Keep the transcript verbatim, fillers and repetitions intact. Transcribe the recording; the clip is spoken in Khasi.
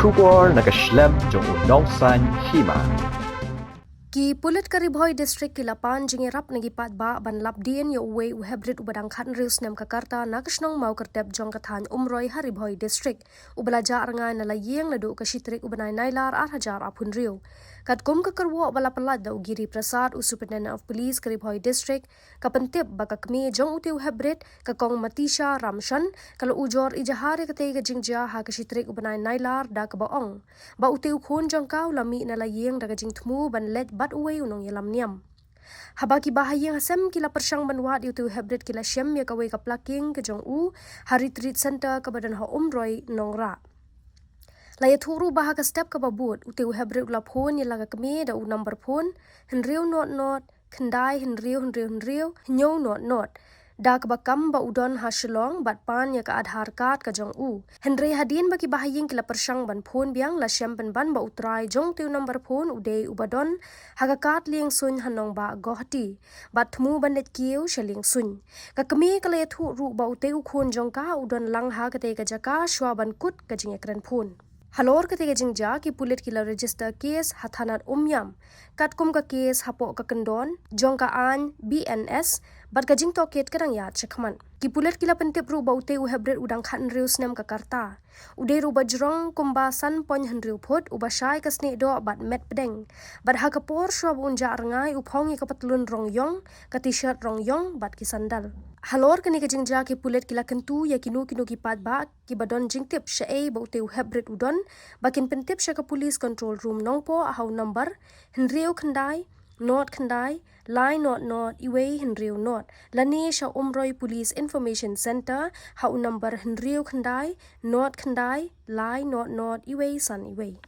Khubor na ka shlem jong u nongsan hima. Ki pulit ka Ri Bhoi District ki la pan jingïarap na ki paidbah ban lap dien ïa uwei u heprit uba dang khathynriew snem ka rta na ka shnong Mawkyrtep jong ka thaiñ Umroi ha Ri Bhoi District, uba la jah rngai na la ïing naduh ka shi tarik u bnai Nailar ar hajar arphew hynriew. Katkum ka kyrwoh ba la pyllait da u Giri Prasad, u Superintendent of Police ka Ri Bhoi District, ka pyntip ba ka kmie jong utei u heprit, ka Kong Matisha Ramshan, ka la ujor ijahar ïa katei ka jingjia ha ka shi tarik u bnai Nailar da kaba ong ba utei u khun jong ka u la mih na la ïing da ka jingthmu ban leit bad uwei u nongïalam niam. Haba ki bahaïing hasem ki la pyrshang ban wad ïa utei u heprit, ki la shem ïa kawei ka plaking ka jong u ha Retreat Centre kaba don ha Umroi, Nongrah. La ïathuh ruh ba ha ka step kaba bud, utei u heprit u la phone ïa la ka kmie da u number phone hynriew nod nod khyndai hynriew hynriew hynriew hynñiew nod nod, da kaba kam ba u don ha Shillong bad pan ïa ka Aadhaar card ka jong u. Hynrei hadien ba ki bahaïing ki la pyrshang ban phone biang, la shem pynban ba u trai jong utei u number phone u dei uba don ha ka card liengsuiñ ha nongbah Guwahati bad thmu ban leit kiew sha liengsuiñ. Ka kmie ka la ïathuh ruh ba utei u khun jong ka u don lang ha katei ka jaka shwa ban kut ka jingïakren phone. Halor katei ka jingjia, ki pulit ki la register case ha thanat Umiam, katkum ka case hapoh ka kyndon jong ka aiñ B N S, bad ka jingtohkit ka dang ïaid shakhmat. Ki pulit ki la pyntip ruh ba utei u heprit u dang khathynriew snem ka rta. U dei ruh uba jrong kumba san point hynriew phut, uba shai ka snieh doh bad met pdeng. Bad ha ka por shwa ba un jah rngai, u phong ïa ka patlun rong ïong, ka t-shirt rong ïong bad ki sandal. Halor kane ka jingjia, ki pulit ki la kyntu ïa kino kino ki paidbah kiba don jingtip shaei ba utei u heprit u don, ba kin pyntip sha ka Police Control Room Nongpoh ha u number hynriew khyndai nod khyndai lai nod nod iwei hynriew nod, lane sha Umroi Police Information Centre ha u number hynriew khyndai nod khyndai lai nod nod iwei san iwei.